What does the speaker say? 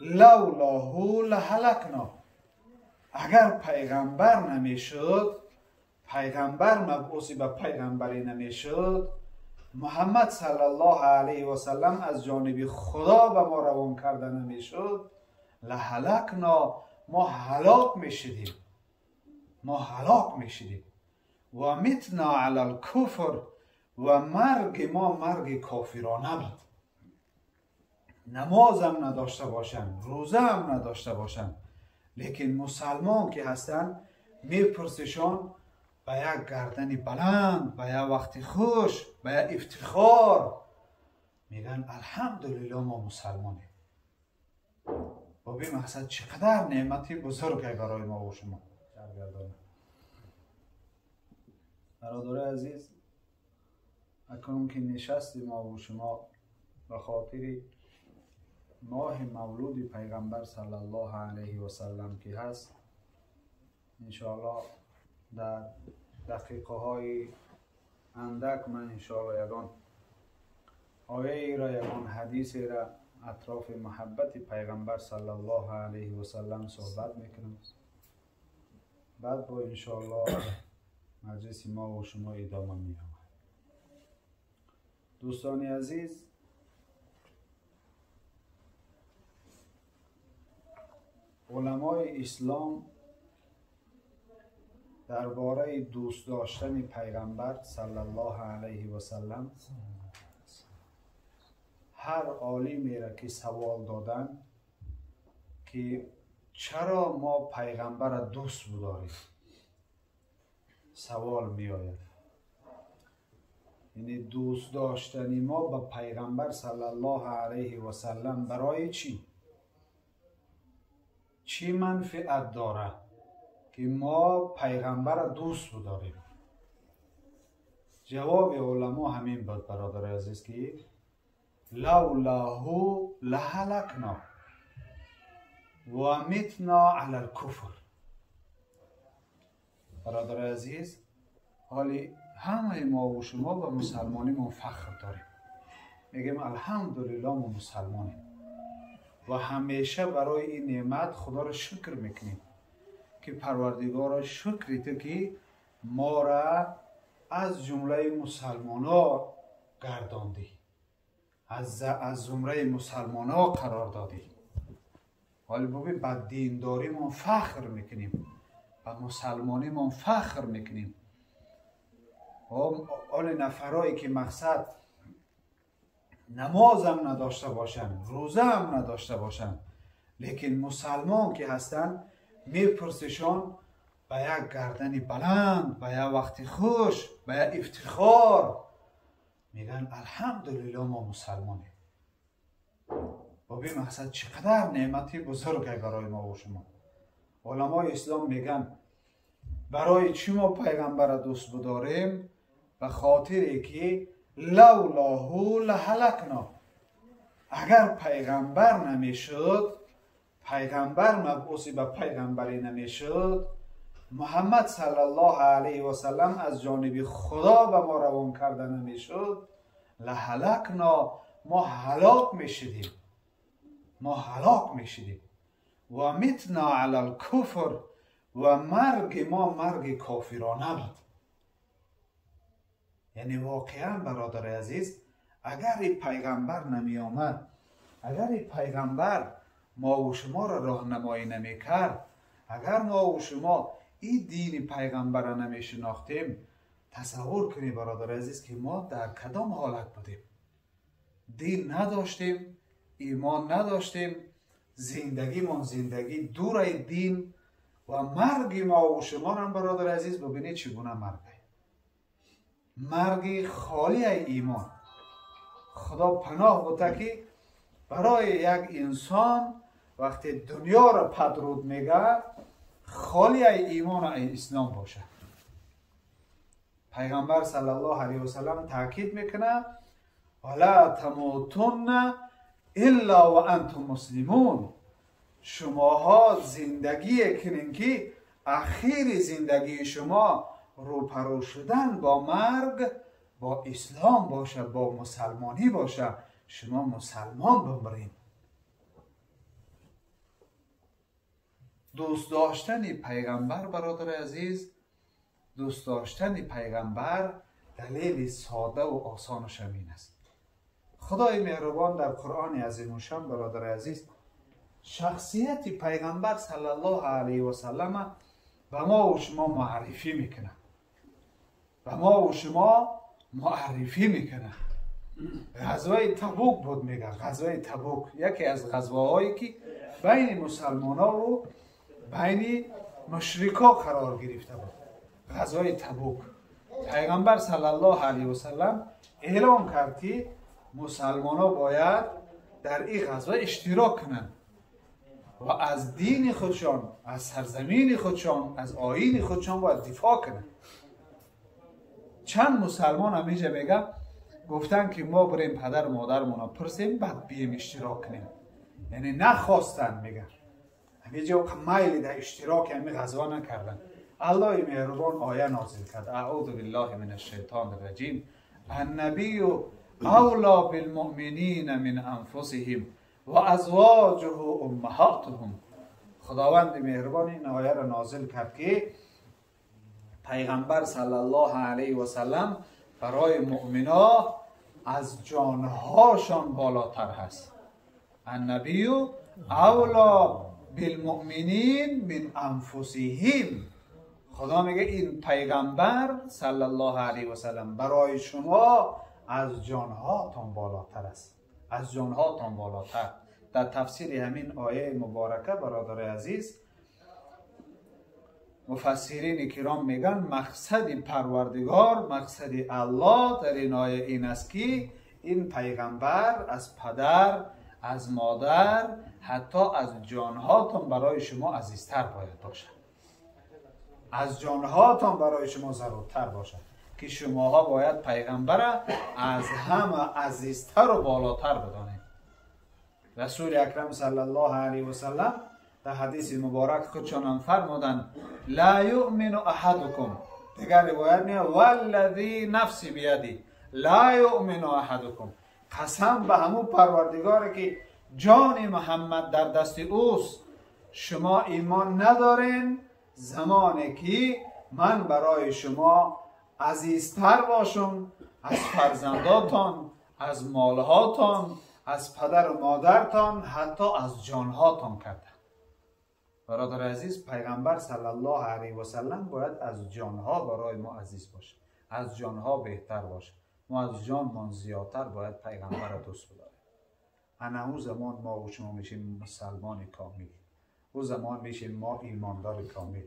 لولاه لهلکنا. اگر پیغمبر نمیشد، پیغمبر مبعوثی به پیغمبری نمیشد، محمد صلی الله علیه و سلم از جانب خدا به ما روان کرده نمیشد، لهلکنا، ما هلاک میشدیم، ما هلاک میشدیم. و متنا علی الکفر، و مرگ ما مرگ کافرانه بود. نماز هم نداشته باشن، روزه هم نداشته باشن، لیکن مسلمان که هستن میپرسشان به یک گردن بلند، به یک وقت خوش، به یک افتخار میگن الحمدلله ما مسلمانیم. و به مقصد چقدر نعمتی بزرگی برای ما و شما. برادرای عزیز، اکنون که نشست ما و شما به خاطر ماه مولود پیغمبر صلی الله علیه و سلم که هست، انشاءالله در دقیقه های اندک من انشاءالله یگان آیه ای را، یگان حدیث را اطراف محبت پیغمبر صلی الله علیه و سلم صحبت میکنم. بعد با انشاءالله مجلس ما و شما ادامه می‌یابد. دوستان عزیز، علمای اسلام درباره دوست داشتن پیغمبر صلی الله علیه و سلم هر عالمی را که سوال دادن که چرا ما پیغمبر را دوست بداریم، سوال می آید. یعنی دوست داشتن ما به پیغمبر صلی الله علیه و سلم برای چی؟ چی منفعت داره که ما پیغمبر را دوست بداریم؟ جواب علما همین بود برادر عزیز که لولاه لهلکنا و متنا علی الکفر. برادر عزیز، حالی همه ما و شما به مسلمانی ما فخر داریم، میگیم الحمدلله ما مسلمانیم و همیشه برای این نعمت خدا را شکر میکنیم که پروردگارا شکری تو که ما را از جمله مسلمان ها گرداندی، از زمره مسلمان ها قرار دادی. حالا ببین، به دینداری ما فخر میکنیم، به مسلمانی ما فخر میکنیم. حالا نفرایی که مقصد نماز هم نداشته باشن، روزه هم نداشته باشن، لیکن مسلمان که هستن میپرسشان به یک گردن بلند، به یک وقت خوش، به یک افتخار میگن الحمدلله ما مسلمانیم. و به مقصد چقدر نعمتی بزرگی برای ما و شما. علمای اسلام میگن برای چی ما پیغمبر را دوست بداریم؟ به خاطر که لولاه لهلکنا. اگر پیغمبر نمیشد، پیغمبر مبعوثی به پیغمبری نمیشد، محمد صلی الله علیه و سلم از جانب خدا به ما روان کرده نمیشد، لهلکنا، ما هلاک میشدیم، ما هلاک میشدیم. و متنا علی الکفر، و مرگ ما مرگ کافرانه بود. یعنی واقعا برادر عزیز، اگر این پیغمبر نمی آمد، اگر این پیغمبر ما و شما را راهنمایی نمی کرد، اگر ما و شما این دین پیغمبر را نمی شناختیم، تصور کنی برادر عزیز که ما در کدام حالت بودیم؟ دین نداشتیم، ایمان نداشتیم، زندگی ما زندگی دور از دین و مرگ ما و شما را برادر عزیز ببینید چگونه مرگ، مرگ خالی از ایمان. خدا پناه بوده که برای یک انسان وقتی دنیا را پدرود میگه خالی از ایمان و اسلام باشه. پیغمبر صلی الله علیه و سلم تاکید میکنه ولا تموتن الا و انتم مسلمون. شماها زندگی کنین که اخیر زندگی شما روپرو شدن با مرگ با اسلام باشه، با مسلمانی باشه، شما مسلمان بمرین. دوست داشتن پیغمبر برادر عزیز، دوست داشتن پیغمبر دلیل ساده و آسان و شمین است. خدای مهربان در قرآن عظیم الشان برادر عزیز شخصیت پیغمبر صلی الله علیه و سلم به ما و شما معرفی میکنه، به ما و شما معرفی میکنه. غزوه تبوک بود، میگه غزوه تبوک یکی از غزوه هایی که بین مسلمان ها و بین مشرکا قرار گرفته بود. غزوه تبوک پیغمبر صلی الله علیه و سلم اعلام کرد که مسلمان ها باید در این غزوه اشتراک کنند و از دین خودشان، از سرزمین خودشان، از آیین خودشان باید دفاع کنند. چند مسلمان همیشه میگه گفتن که ما بریم پدر و مادرمون رو پرسیم بعد بیم اشتراک کنیم، یعنی نخواستن. میگه همیشه میل در اشتراک همی غزوه نکردن. الله مهربان آیه نازل کرد: اعوذ بالله من الشیطان الرجیم، النبی اولا بالمؤمنین من انفسهم و ازواجه امهاتهم. خداوند مهربان این آیه را نازل کرد که پیغمبر صلی الله علیه و سلم برای مؤمنا از جانهاشان بالاتر هست. النبی اولا بالمؤمنین من انفسهم. خدا میگه این پیغمبر صلی الله علیه و سلم برای شما از جانهاتان بالاتر است، از جانهاتان بالاتر. در تفسیر همین آیه مبارکه برادر عزیز مفسرین کرام میگن مقصد پروردگار، مقصد الله در این آیه این است که این پیغمبر از پدر، از مادر، حتی از جانهاتان برای شما عزیزتر باید باشد، از جانهاتان برای شما ضرورتر باشد که شماها باید پیغمبر از همه عزیزتر و بالاتر بدانید. رسول اکرم صلی الله علیه و سلم در حدیث مبارک خودشان فرمودند: لا یؤمن احدکم، دیگر روایت میاد والذی نفسی بیدی لا یؤمن احدکم، قسم به همون پروردگار که جان محمد در دست اوست، شما ایمان ندارین زمانی که من برای شما عزیزتر باشم از فرزنداتان، از مالهاتان، از پدر و مادرتان، حتی از جانهاتان کرده. برادر عزیز پیغمبر صلی الله علیه و سلم باید از جانها برای ما عزیز باشه، از جانها بهتر باشه. ما از جانمان زیادتر باید پیغمبر را دوست بداریم. انا او زمان ما و شما میشیم مسلمان کامل، او زمان میشیم ما ایماندار کامل.